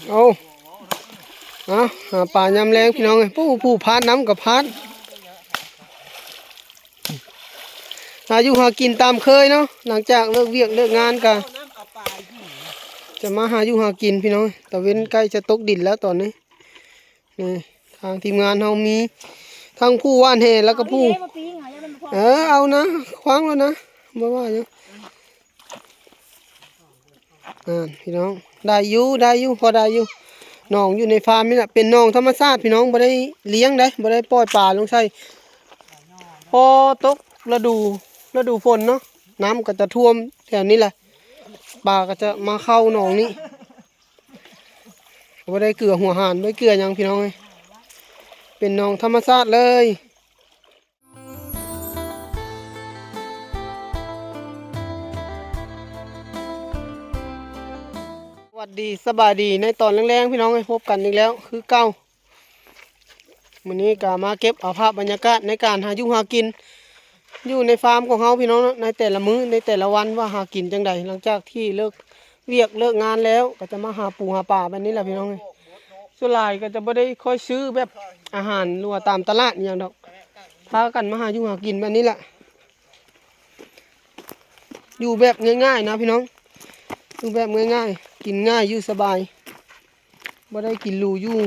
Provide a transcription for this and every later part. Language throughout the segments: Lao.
ເອົາ ເອົາ ຫາປາຍາມແລງພີ່ນ້ອງເອີຍ. ຜູ້ ຜູ້ພາດນຳກໍພາດ ຫາຢູ່ຫາກິນຕາມເຄີຍເນາະ. ຫຼັງຈາກເລີກວຽກເລີກງານກໍຈະມາຫາຢູ່ຫາກິນພີ່ນ້ອງເອີຍ. ຕາເວັນໃກ້ຈະຕົກດິນແລ້ວຕອນນີ້. ນີ້ ທາງທີມງານເຮົາມີທັງຜູ້ຫວ່ານແຫ ແລ້ວກໍຜູ້ ເອີ ເອົານະ ຂວາງແລ້ວນະ ບໍ່ວ່າຫຍັງ. ອ່າ ພີ່ນ້ອງ ໄດ້ຢູ່ ໄດ້ຢູ່ ພໍໄດ້ຢູ່. ໜອງຢູ່ໃນຟາມນີ້ແຫຼະ ເປັນໜອງທຳມະຊາດພີ່ນ້ອງ ບໍ່ໄດ້ລ້ຽງເດ້ ບໍ່ໄດ້ປ່ອຍປາລົງໃສ່. ພໍຕົກລະດູ ລະດູຝົນເນາະ ນ້ຳກໍຈະຖ້ວມແຖວນີ້ແຫຼະ ປາກໍຈະມາເຂົ້າໜອງນີ້. ບໍ່ໄດ້ເກືອຫົວຫານ ບໍ່ໄດ້ເກືອຫຍັງພີ່ນ້ອງເອີຍ ເປັນໜອງທຳມະຊາດເລີຍ. ສະຫວັດດີ ສະບາຍດີ ໃນຕອນແລງໆ ພີ່ນ້ອງເອີຍ ພົບກັນອີກແລ້ວຄືເກົ່າ. ມື້ນີ້ກໍມາເກັບເອົາພາບບັນຍາກາດໃນການຫາຢູ່ຫາກິນ ຢູ່ໃນຟາມຂອງເຮົາພີ່ນ້ອງເນາະ ໃນແຕ່ລະມື້ ໃນແຕ່ລະວັນວ່າຫາກິນຈັ່ງໃດ. ຫຼັງຈາກທີ່ເລີກວຽກເລີກງານແລ້ວ ກໍຈະມາຫາປູຫາປາແບບນີ້ແຫຼະພີ່ນ້ອງເອີຍ. ສ່ວນຫຼາຍກໍຈະບໍ່ໄດ້ຄ່ອຍຊື້ແບບອາຫານ ຫຼືວ່າຕາມຕະຫຼາດອີ່ຫຍັງດອກ ພາກັນມາຫາຢູ່ຫາກິນແບບນີ້ແຫຼະ. ຢູ່ແບບງ່າຍໆນະພີ່ນ້ອງ ຢູ່ແບບງ່າຍໆ ກິນງ່າຍ ຢູ່ສະບາຍ ບໍ່ໄດ້ກິນຫຼູ ຢູ່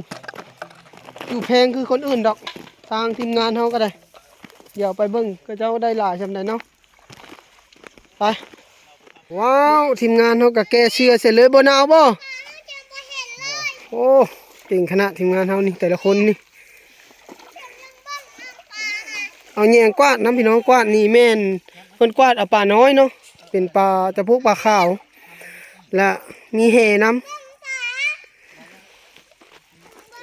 ຢູ່ແພງຄືຄົນອື່ນດອກ. ທາງທີມງານເຮົາກໍໄດ້ ດຽວໄປເບິ່ງເຂົາເຈົ້າໄດ້ຫຼາຍສ່ຳໃດເນາະ. ໄປ ວ້າວ ທີມງານເຮົາກໍແກ່ເສື້ອໃສ່ເລີຍ ບໍ່ໜາວບໍ່? ໂອ້ ເກັ່ງຂະໜາດທີມງານເຮົານີ້ ແຕ່ລະຄົນນີ້. ເອົາແຍງກວາດນຳພີ່ນ້ອງ ກວາດນີ້ແມ່ນເພິ່ນກວາດເອົາປານ້ອຍເນາະ ເປັນປາຈຳພວກປາຂາວ ແລະມີແຫນຳ.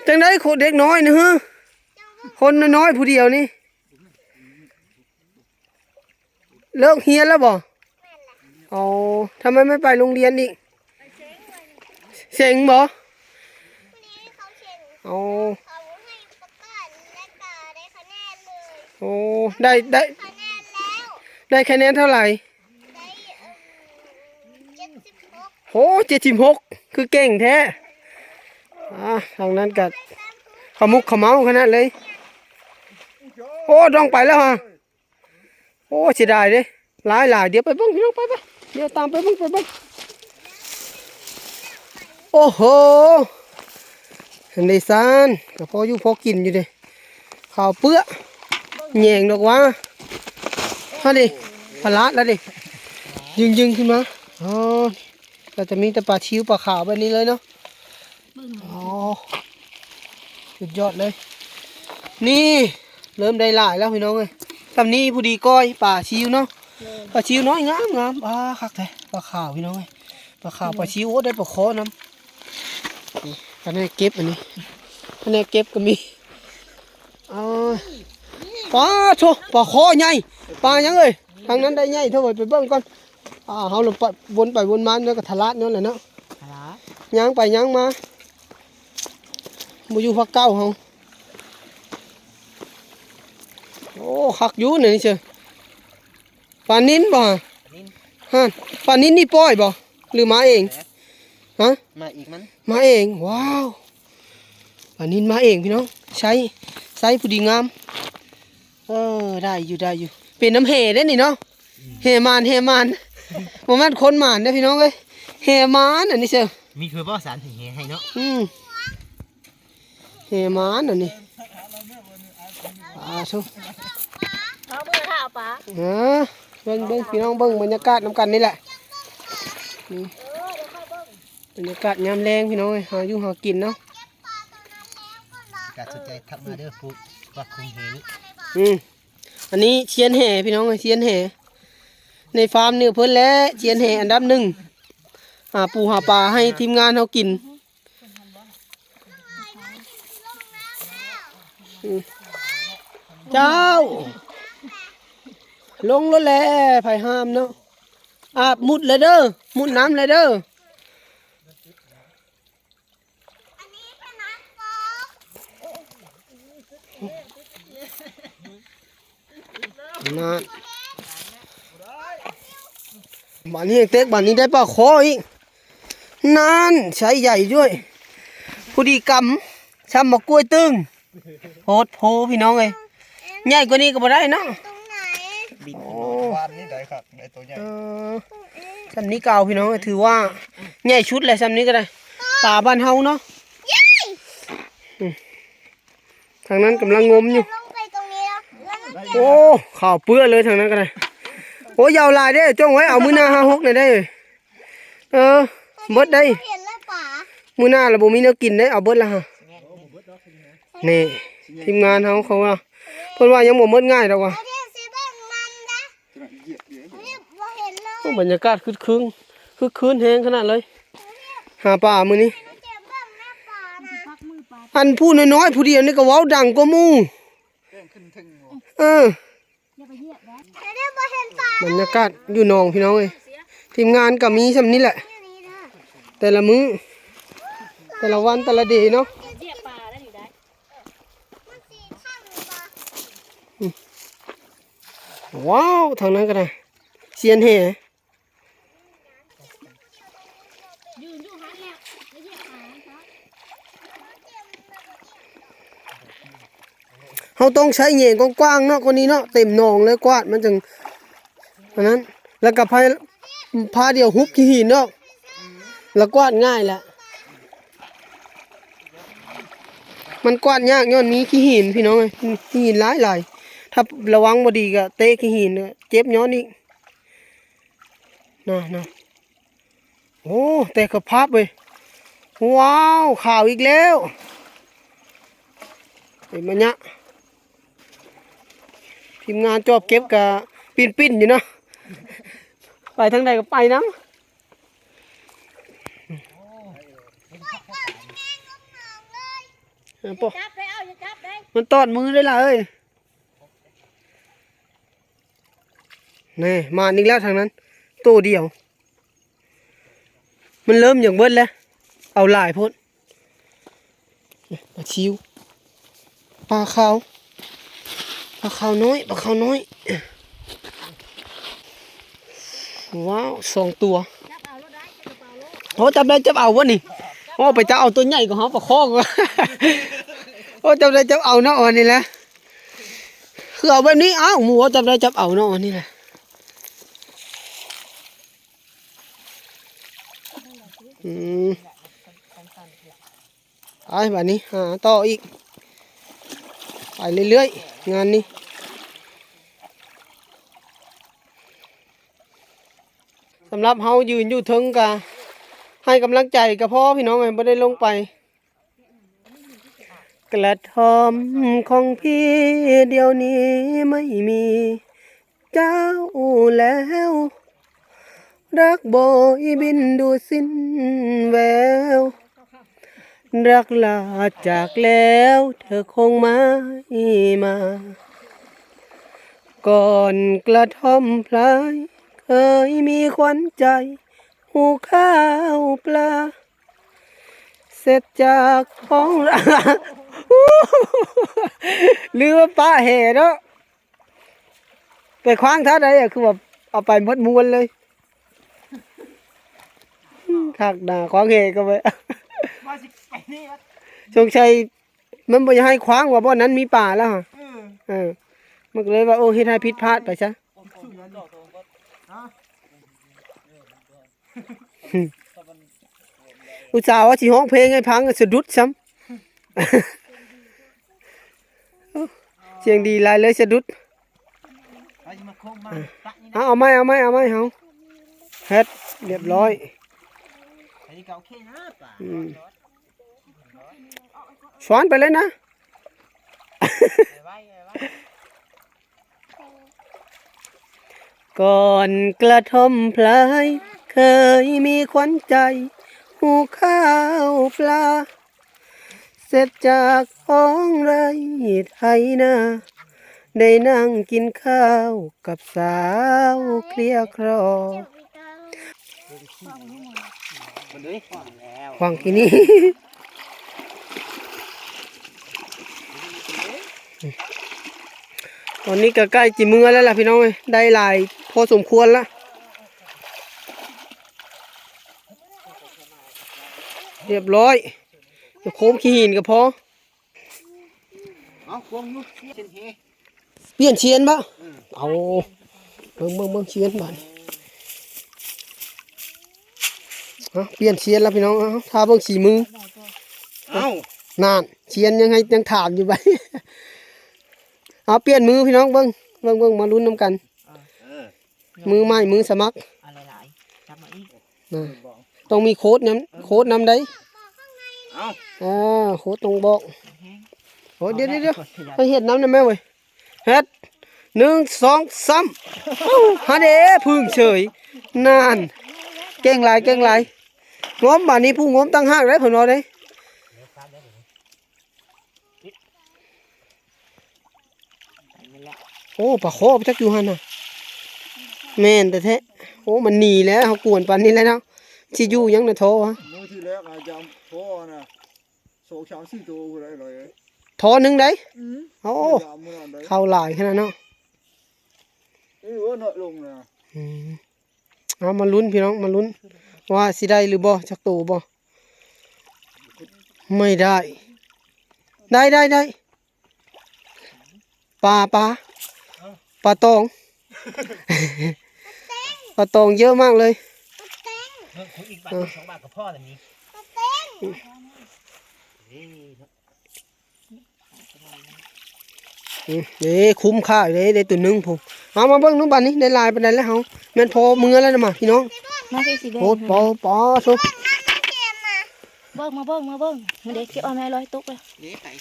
ຈັ່ງໃດໂຄເດັກນ້ອຍນີ້ ຮຶ ຄົນນ້ອຍໆຜູ້ດຽວນີ້ ເລີກຮຽນແລ້ວບໍ່? ແມ່ນລະ. ອໍ ທຳໄມໄມ່ໄປໂຮງຮຽນອີກ? ເສັງບໍ່? ອໍ ໂອ້ ໄດ້ ໄດ້ ໄດ້ຄະແນນເທົ່າໃດ? ໂອ້ ເຈັດສິບຫົກ ຄືເກັ່ງແທ້. ອ່າ ທາງນັ້ນກໍຂະມຸກຂະເມົາຂະໜາດເລີຍ. ໂອ້ ຕ້ອງໄປແລ້ວຫະ. ໂອ້ ເສຍດາຍເດ້ ຫຼາຍໆ. ດຽວໄປເບິ່ງພີ່ນ້ອງ ໄປໆ ດຽວຕາມໄປເບິ່ງ ໄປເບິ່ງ. ໂອ້ໂຫ ເຫັນໄດ້ຊານ ກໍພໍຢູ່ພໍກິນຢູ່ເດ້. ເຂົ້າເປື້ອ ແຍງດອກຫວ່າ. ຫັ້ນເດ້ ພະລາດແລ້ວເດ້ ຍຶງໆຂຶ້ນມາ. ອໍ ກໍຈະມີແຕ່ປາຊິວປາຂາວແບບນີ້ເລີຍເນາະ. ອໍ ສຸດຍອດເລີຍ. ນີ້ເລີ່ມໄດ້ຫຼາຍແລ້ວພີ່ນ້ອງເອີຍ. ສ່ຳນີ້ພໍດີກ້ອຍປາຊິວເນາະ. ແມ່ນ ປາຊິວນ້ອຍງາມໆ. ອ່າ ຄັກແທ້ ປາຂາວພີ່ນ້ອງເອີຍ ປາຂາວ ປາຊິວ. ໂອ້ ໄດ້ປາຄໍ້ນຳ. ນີ້ພະແນກເກັບ ອັນນີ້ພະແນກເກັບກໍມີ. ເອົາ ປາໂທ້ ປາຄໍ້ໃຫຍ່. ປາຫຍັງເອີຍ? ທາງນັ້ນໄດ້ໃຫຍ່ເທົ່າໃດ ໄປເບິ່ງກ່ອນ. ອ່າ ເຮົາລະປະ ວົນໄປວົນມາ ແລ້ວກໍທະລາດຍ້ອນແຫຼະເນາະ. ທະລາດ ຍ່າງໄປຍ່າງມາ ບໍ່ຢູ່ພາກເກົ່າເຮົາ. ໂອ້ ຄັກຢູ່ນີ້ເຊີ. ປານິນບໍ່? ປານິນ ຮະ ປານິນນີ້ປ່ອຍບໍ່ ຫຼືມາເອງ? ຮະ ມາເອງມັນ ມາເອງ. ວ້າວ ປານິນມາເອງພີ່ນ້ອງ. ໃຊ້ ໃຊ້ຜູ້ດີງາມ. ເອີ ໄດ້ຢູ່ ໄດ້ຢູ່. ເປັນນຳແຫເດ້ນີ້ເນາະ. ແຫມານ ແຫມານ ບໍ່ແມ່ນຄົນໝານເດ້ພີ່ນ້ອງເອີຍ ແຫມານອັນນີ້ເຊີ. ມີຄືບໍ່ສານແຫໃຫ້ເນາະ. ອືມ ແຫມານອັນນີ້. ປາໂທ້ ເອົາມືຖ້າເອົາປາ. ເອີ ເບິ່ງ ເບິ່ງ ພີ່ນ້ອງເບິ່ງບັນຍາກາດນຳກັນນີ້ແຫຼະ. ນີ້ ເອີ ດຽວຄ່ອຍເບິ່ງ ບັນຍາກາດຍາມແລງພີ່ນ້ອງເອີຍ ຫາຢູ່ຫາກິນເນາະ. ການສົນໃຈທັກມາເດີ ຜູ້ ຜູ້ຄຸມແຫນີ້. ອືມ ອັນນີ້ຊຽນແຫພີ່ນ້ອງເອີຍ ຊຽນແຫ. ໃນຟາມນີ້ເພິ່ນແຫຼະຊຽນແຫອັນດັບໜຶ່ງ ຫາປູຫາປາໃຫ້ທີມງານເຮົາກິນ. ອືມ ເຈົ້າ ລົງໂລດແຫຼະ ໃຜຫ້າມເນາະ. ອາບ ມຸດແລ້ວເດີ ມຸດນ້ຳແລ້ວເດີ. ນັ້ນ ບາດນີ້ເຕັກ ບາດນີ້ໄດ້ປາຄໍ້ອີກ. ນັ້ນ ໄຊໃຫຍ່ດ້ວຍ. ຜູ້ດີກຳ ຊ້ຳໝາກກ້ວຍຕຶງ ໂພດໂພພີ່ນ້ອງເອີຍ ໃຫຍ່ກວ່ານີ້ກໍບໍ່ໄດ້ເນາະ. ບິນຂຶ້ນມາວານນີ້ໄດ້ຄັກ ໄດ້ໂຕໃຫຍ່. ເອີ ຊ່ຳນີ້ກໍເອົາພີ່ນ້ອງເອີຍ ຖືວ່າໃຫຍ່ສຸດແລ້ວ ຊ່ຳນີ້ກໍໄດ້ ປາບ້ານເຮົາເນາະ. ທາງນັ້ນກຳລັງງົມຢູ່. ໂອ້ ຂາວເປື້ອເລີຍທາງນັ້ນກໍໄດ້. ໂອ້ ຢ່າເອົາຫຼາຍເດ້ ຈົ່ງໄວ້ເອົາມື້ໜ້າຫ້າຫົກນີ້ໄດ້. ເອີ ເບິດໄດ້ ມື້ໜ້າລະບໍ່ມີແນວກິນໄດ້ ເອົາເບິດລະຫະ. ນີ້ ທີມງານເຮົາ ເຂົາວ່າ ເພິ່ນວ່າຍັງບໍ່ໝົດງ່າຍດອກວ່າ. ໂອ້ ບັນຍາກາດຄຶກຄື້ນ ຄຶກຄື້ນແຮງຂະໜາດເລີຍ ຫາປາມື້ນີ້. ອັນຜູ້ນ້ອຍໆ ຜູ້ດຽວນີ້ກໍເວົ້າດັງກວ່າໝູ່. ເອີ ບັນຍາກາດຢູ່ໜອງພີ່ນ້ອງເອີຍ ທີມງານກໍມີຊ່ຳນີ້ແຫຼະ ແຕ່ລະມື້ ແຕ່ລະວັນ ແຕ່ລະເດເນາະ. ວ້າວ ທາງນັ້ນກໍໄດ້ ຊຽນແຫ. ເຮົາຕ້ອງໃຊ້ແຫຍງກວ້າງໆເນາະ ກວ່ານີ້ເນາະ ເຕັມໜອງເລີຍ ກວາດມັນຈັ່ງ ອັນນັ້ນ ແລ້ວກໍພາ ພາດຽວຮຸບຂີ້ຫີນເນາະ ແລ້ວກວາດງ່າຍແຫຼະ. ມັນກວາດຍາກຍ້ອນມີຂີ້ຫີນພີ່ນ້ອງເອີຍ ຂີ້ຫີນຫຼາຍໆ ຖ້າລະວັງບໍ່ດີກໍເຕະຂີ້ຫີນເຈັບຍ້ອນອີກ. ນະ ນະ ໂອ້ ແຕ່ກະພາບເວີຍ ວ້າວ ຂາວອີກແລ້ວ ເປັນມະຍະ ທີມງານຈອບເກັບກະປິ່ນໆຢູ່ເນາະ ໄປທາງໃດກະໄປນຳ. ເອີ ປະ ຈັບໄດ້ ເອົາ ຢ່າຈັບໄດ້ ມັນຕອດມືໄດ້ລະເອີຍ. ນີ້ ມາອີກແລ້ວທາງນັ້ນ ໂຕດຽວ ມັນເລີ່ມຢາກເບິດແລ້ວ ເອົາຫຼາຍໂພດ. ປາຊິວ ປາຂາວ ປາຂາວນ້ອຍ ປາຂາວນ້ອຍ. ວ້າວ ສອງຕົວ. ໂອ້ ຈັບໄດ້ຈັບເອົາວະນີ້. ໂອ້ ໄປຈັບເອົາຕົວໃຫຍ່ກວ່າເຮົາ ປາຄໍກວ່າ. ໂອ້ ຈັບໄດ້ຈັບເອົາເນາະ ອັນນີ້ແຫຼະ ຄືເອົາແບບນີ້. ອ້າວ ໝູ່ ຈັບໄດ້ຈັບເອົາເນາະ ອັນນີ້ແຫຼະ. ອືມ ໄປບາດນີ້ຫາຕໍ່ອີກ ໄປເລື້ອຍໆ ງານນີ້. ສຳລັບເຮົາຢືນຢູ່ເທິງກະໃຫ້ກຳລັງໃຈກະພໍພີ່ນ້ອງເອີຍ ບໍ່ໄດ້ລົງໄປ. ກະທ່ອມຂອງພີ່ດຽວນີ້ໄມ່ມີເຈົ້າແລ້ວ ດອກບອຍບິນດູສິ້ນແວວ ດອກລາຈາກແລ້ວເທີຄົງໄມ່ມາ ກ່ອນກະທ່ອມໄພເຄີຍມີຂວັນໃຈ ຫູກເຂົ້າປາ ເສັດຈາກຂອງ ຫຼືວ່າປາແຫເນາະ ໄປຂວາງທ່າໃດ ຄືວ່າເອົາໄປໝົດມວນເລີຍ ຄັກໜ້າຂວາງແຫກໍໄປ ວ່າຊິໄປນີ້ວະ ສົງໄສມັນບໍ່ຢາກໃຫ້ຂວາງວ່າບ່ອນນັ້ນມີປາແລ້ວຫະ ເອີ ເອີ ມັນກໍເລີຍວ່າ ໂອ້ ເຮັດໃຫ້ຜິດພາດໄປຊະ. ອຸດສ່າວ່າຊິຮ້ອງເພງໃຫ້ຟັງ ສະດຸດຊ້ຳ ສຽງດີຫຼາຍເລີຍສະດຸດ. ເອົາ ເອົາໃໝ່ ເອົາໃໝ່ ເອົາໃໝ່ເຮົາ ເຮັດ ລຽບຮ້ອຍ ອືມ ສວນໄປເລີຍນະ. ກ່ອນກະທ່ອມໄພເຄີຍມີຂວັນໃຈ ຫູກເຂົ້າປາ ເສັດຈາກຂອງໄຮ່ໄຖນາ ໄດ້ນັ່ງກິນຂ້າວກັບສາວເຄລຍຄລໍ. ຂວາງທີ່ນີ້ ຕອນນີ້ກໍໃກ້ຊິເມືອແລ້ວລະພີ່ນ້ອງເອີຍ ໄດ້ຫຼາຍພໍສົມຄວນລະ ລຽບຮ້ອຍ. ໂຄມຂີ້ຫີນກໍພໍ. ເອົາ ຄວງຢູ່ເສັ້ນເຫ ປ່ຽນຊຽນບໍ່? ເອີ ເອົາ ເບິ່ງ ເບິ່ງ ເບິ່ງຊຽນບາດນີ້. ເອົາ ປ່ຽນຊຽນແລ້ວພີ່ນ້ອງ. ເອົາ ຖ້າເບິ່ງສີມື. ເອົາ ນັ້ນ ຊຽນຍັງໃຫ້ ຍັງຖາມຢູ່ບາດນີ້. ເອົາ ປ່ຽນມືພີ່ນ້ອງ ເບິ່ງ ເບິ່ງ ເບິ່ງ ມາລຸ້ນນຳກັນ. ເອີ ມືໃໝ່ ມືສະໝັກ ເອົາຫຼາຍໆ ຈັບມາອີກ ນະ ຕ້ອງມີໂຄດນຳ ເອີ ໂຄດນຳໃດ. ເອົາ ເອີ ໂຄດຕ້ອງບອກ. ໂອ້ ດຽວໆ ໄປເຮັດນຳນະແມ່ເວີຍ. ເຮັດ ໜຶ່ງ ສອງ ສາມ ເອົ້າ ຫັ້ນເດ້ ຜຶ່ງເສີຍ. ນັ້ນ ເກັ່ງຫຼາຍ ເກັ່ງຫຼາຍ. ງົມບາດນີ້ ຜູ້ງົມຕ່າງຫາກເດ້ ເພິ່ນວ່າເດ້. ໂອ້ ປາຄໍ່ຈັກຢູ່ຫັ້ນນະ. ແມ່ນແທ້ໆ. ໂອ້ ມັນໜີແລ້ວ ເຮົາກວນປານນີ້ແລ້ວເນາະ ຊິຢູ່ຫຍັງນະທໍ່ຫະ. ມື້ທີ່ແລກອາຈານທໍ່ນະ ສອງສາມສີ່ໂຕພຸ້ນໄດ໋. ທໍ່ໜຶ່ງໄດ໋. ອືມ ໂອ້ ເຂົ້າຫຼາຍຂະໜາດເນາະ. ເອີ ເນາະ ລົງນະ. ອືມ ເອົາ ມາລຸ້ນພີ່ນ້ອງ ມາລຸ້ນວ່າຊິໄດ້ຫຼືບໍ່ ຈັກໂຕບໍ່. ໄມ່ໄດ້ ໄດ້ ໄດ້ ໄດ້. ປາ ປາ ປາຕອງ ປາຕອງເຍີະມາກເລີຍ. ເອີ ຂຸດອີກບາດສອງບາດກໍພໍແລ້ວນີ້. ອືມ ເດ້ ຄຸ້ມຄ່າເດ້ ໄດ້ໂຕໜຶ່ງພຸ້ນ. ເອົາ ມາເບິ່ງດູບາດນີ້ ໄດ້ຫຼາຍປານໃດແລ້ວເຮົາ. ແມ່ນພໍເມືອແລ້ວນະມາ ພີ່ນ້ອງ. ມາຊິຊິເບິ່ງ ໂອ້ ປາ ປາ ໂທ້. ເບິ່ງ ມາເບິ່ງ ມາເບິ່ງ ມາເດ້ ເກັບເອົາແມ່ລອຍຕົກເລີຍ.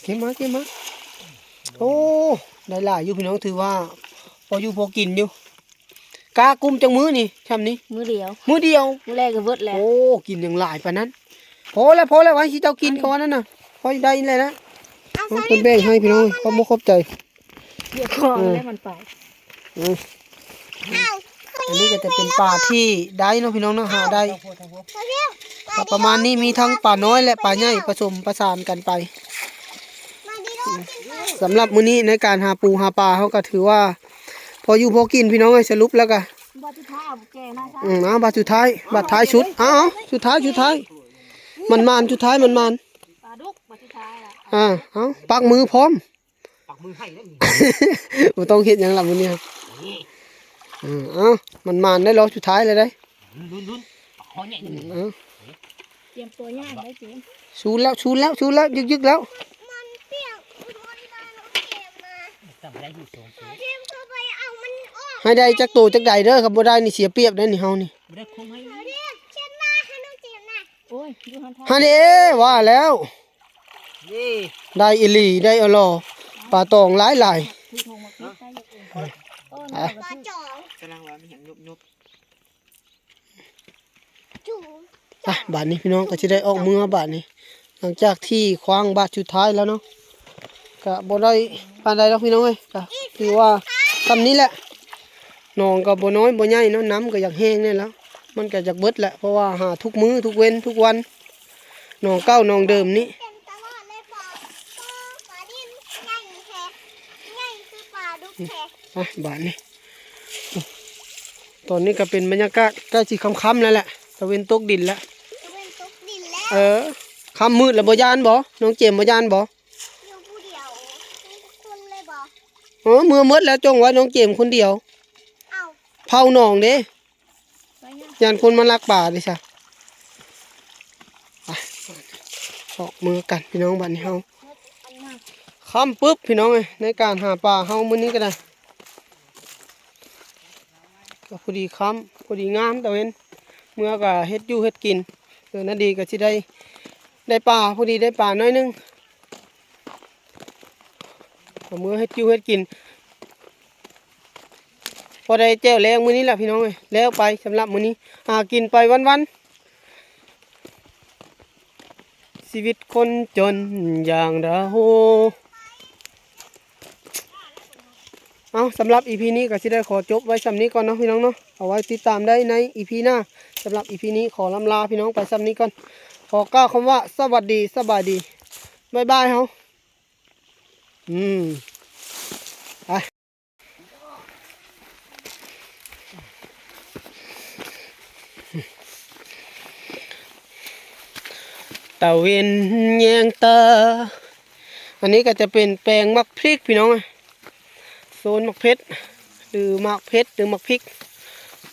ເກັບມາ ເກັບມາ. ໂອ້ ໄດ້ຫຼາຍຢູ່ພີ່ນ້ອງ ຖືວ່າພໍຢູ່ພໍກິນຢູ່. ກາກຸ້ມຈັກມື້ນີ້ ຊ່ຳນີ້? ມື້ດຽວ ມື້ດຽວ ມື້ແລກກໍເບິດແລ້ວ. ໂອ້ ກິນຫຍັງຫຼາຍປານນັ້ນ. ພໍແລ້ວ ພໍແລ້ວ ໃຫ້ເຈົ້າກິນກ່ອນນັ້ນນະ ພໍໄດ້ແລ້ວນະ. ເອົາ ເພິ່ນແບ່ງໃຫ້ພີ່ນ້ອງ ຂອບອົກຂອບໃຈ. ດຽວກ່ອນ ເອີ ແລ້ວມັນໄປ. ເອີ ອັນນີ້ກໍຈະເປັນປາທີ່ໄດ້ເນາະພີ່ນ້ອງເນາະ ຫາໄດ້ ກໍປະມານນີ້ ມີທັງປານ້ອຍ ແລະ ປາໃຫຍ່ປະສົມປະສານກັນໄປ. ສຳລັບມື້ນີ້ໃນການຫາປູຫາປາ ເຮົາກໍຖືວ່າພໍຢູ່ພໍກິນພີ່ນ້ອງເອີຍ. ສະຫຼຸບແລ້ວກໍ ບາດສຸດທ້າຍເອົາແຈມາຊະ. ອືມ ເອົາ ບາດສຸດທ້າຍ ບາດທ້າຍສຸດ. ເອົາ ເອົາ ສຸດທ້າຍ ສຸດທ້າຍ ມັນໝານ ສຸດທ້າຍມັນໝານ. ປາດຸກ ບາດສຸດທ້າຍລະ. ອ່າ ເອົາ ປັກມືພ້ອມ ປັກມືໃຫ້ແລ້ວນີ້ ບໍ່ຕ້ອງເຮັດຫຍັງລະມື້ນີ້. ນີ້ ເອີ ເອົາ ມັນໝານໄດ໋ ລໍສຸດທ້າຍແລ້ວໄດ໋. ລຸ້ນໆ ປາຄໍ່ໃຫຍ່. ເອົາ ຕຽມຕົວຍ່າງໄດ້ເຈມ. ຊູນແລ້ວ ຊູນແລ້ວ ຊູນແລ້ວ ຍຶກໆແລ້ວ. ມັນປຽກ ມັນໄດ້ຢູ່ສອງໂຕ ເຈມກໍໄປເອົາມັນອອກ. ໃຫ້ໄດ້ຈັກໂຕຈັກໃດເດີ ຄັນບໍ່ໄດ້ນີ້ເສຍປຽບໄດ໋ນີ້ ເຮົານີ້ ບໍ່ໄດ້ຄົງໃຫ້. ເຈມ ເຊັດມາໃຫ້ນ້ອງເຈມນະ. ໂອ້ຍ ຢູ່ຫັ້ນ ຫັ້ນເດ້ ວ່າແລ້ວ. ນີ້ ໄດ້ອີ່ຫຼີ ໄດ້ອີ່ຫຼໍ່ ປາຕອງຫຼາຍໆ. ຖືຖົງມາປິດໄດ້ຢູ່. ເອີ ປາຈອງ ກຳລັງວ່າມີຫຍັງຍົບໆ. ຈູ ອ່ະ ບາດນີ້ພີ່ນ້ອງກໍຊິໄດ້ອອກເມືອບາດນີ້ ຫຼັງຈາກທີ່ຂວ້າງບາດສຸດທ້າຍແລ້ວເນາະ ກະບໍ່ໄດ້ປານໃດດອກພີ່ນ້ອງເອີຍ. ກະຖືວ່າຊ່ຳນີ້ແຫຼະ ໜອງກໍບໍ່ນ້ອຍບໍ່ໃຫຍ່ເນາະ ນ້ຳກໍຢາກແຫ້ງແນ່ແລ້ວ ມັນກໍຢາກເບິດແຫຼະ ເພາະວ່າຫາທຸກມື້ທຸກເວັນທຸກວັນ ໜອງເກົ່າໜອງເດີມນີ້. ເປັນຕະຫຼອດເລີຍ ປາ ປາ ປາດິນໃຫຍ່ແທ້ ໃຫຍ່ຄືປາດຸກແທ້. ອ່ະ ບາດນີ້ ຕອນນີ້ກໍເປັນບັນຍາກາດໃກ້ຊິຄ່ຳໆແລ້ວແຫຼະ ຕາເວັນຕົກດິນແລ້ວ ຕາເວັນຕົກດິນແລ້ວ. ເອີ ຄ່ຳມືດແລ້ວ ບໍ່ຢ້ານບໍ່ ນ້ອງເຈມ ບໍ່ຢ້ານບໍ່? ຢູ່ຜູ້ດຽວ ມີຈັກຄົນເລີຍບໍ່? ເອີ ເມືອໝົດແລ້ວ ຈົ່ງໄວ້ນ້ອງເຈມຄົນດຽວ. ເອົ້າ ເຝົ້າໜອງເດ້ ໄປຫຍັງ? ຢ້ານຄົນມາລັກປາເດ້ຊະ. ໄປ ອອກເມືອກັນພີ່ນ້ອງ ບາດນີ້ເຮົາ ຄ່ຳປຶບພີ່ນ້ອງເອີຍ ໃນການຫາປາເຮົາມື້ນີ້ກໍໄດ້ ກໍພໍດີຄ່ຳ ພໍດີງາມຕາເວັນ ເມືອກໍເຮັດຢູ່ເຮັດກິນ. ເອີ ນາດີກໍຊິໄດ້ ໄດ້ປາ ພໍດີໄດ້ປາໜ້ອຍໜຶ່ງ ເອົາເມືອເຮັດຢູ່ເຮັດກິນ ພໍໄດ້ແຈ່ວແລງມື້ນີ້ແຫຼະພີ່ນ້ອງເອີຍ. ແລ້ວໄປສຳລັບມື້ນີ້ ຫາກິນໄປວັນໆ ຊີວິດຄົນຈົນຢ່າງເຮົາ. ເອົາ ສຳລັບອີພີນີ້ກໍຊິໄດ້ຂໍຈົບໄວ້ຊ່ຳນີ້ກ່ອນເນາະພີ່ນ້ອງເນາະ ເອົາໄວ້ຕິດຕາມໄດ້ໃນອີພີໜ້າ. ສຳລັບອີພີນີ້ຂໍລ່ຳລາພີ່ນ້ອງໄປຊ່ຳນີ້ກ່ອນ ຂໍກ່າວຄຳວ່າສະຫວັດດີ ສະບາຍດີ ບາຍບາຍເຮົາ. ອືມ ໄປ. ຕາເວັນແຍງຕາ. ອັນນີ້ກໍຈະເປັນແປງໝາກພິກພີ່ນ້ອງ, ໂຊນໝາກເຜັດ ຫຼືໝາກເຜັດ ຫຼືໝາກພິກ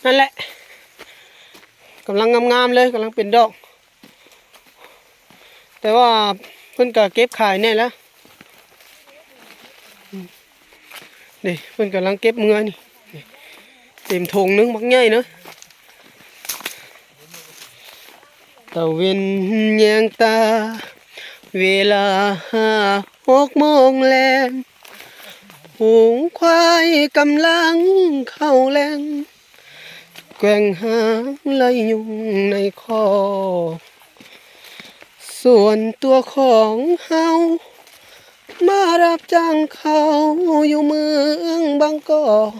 ນັ້ນແຫຼະ. ກຳລັງງາມໆເລີຍ, ກຳລັງເປັນດອກ. ແຕ່ວ່າເພິ່ນກໍເກັບຂາຍແດ່ແລ້ວ. ນີ້ ເພິ່ນກຳລັງເກັບເມືອນີ້. ນີ້ ເຕັມຖົງໜຶ່ງ ບັກໃຫຍ່ເນາະ. ຕາເວັນແຍງຕາ ເວລາຫົກໂມງແລງ, ຝູງຄວາຍກຳລັງເຂົ້າແລ່ງ, ແກວ່ງຫາງໄລ່ຍຸງໃນຄອກ. ສ່ວນຕົວຂອງເຮົາ ມາຮັບຈ້າງເຂົ້າຢູ່ເມືອງບາງກອກ,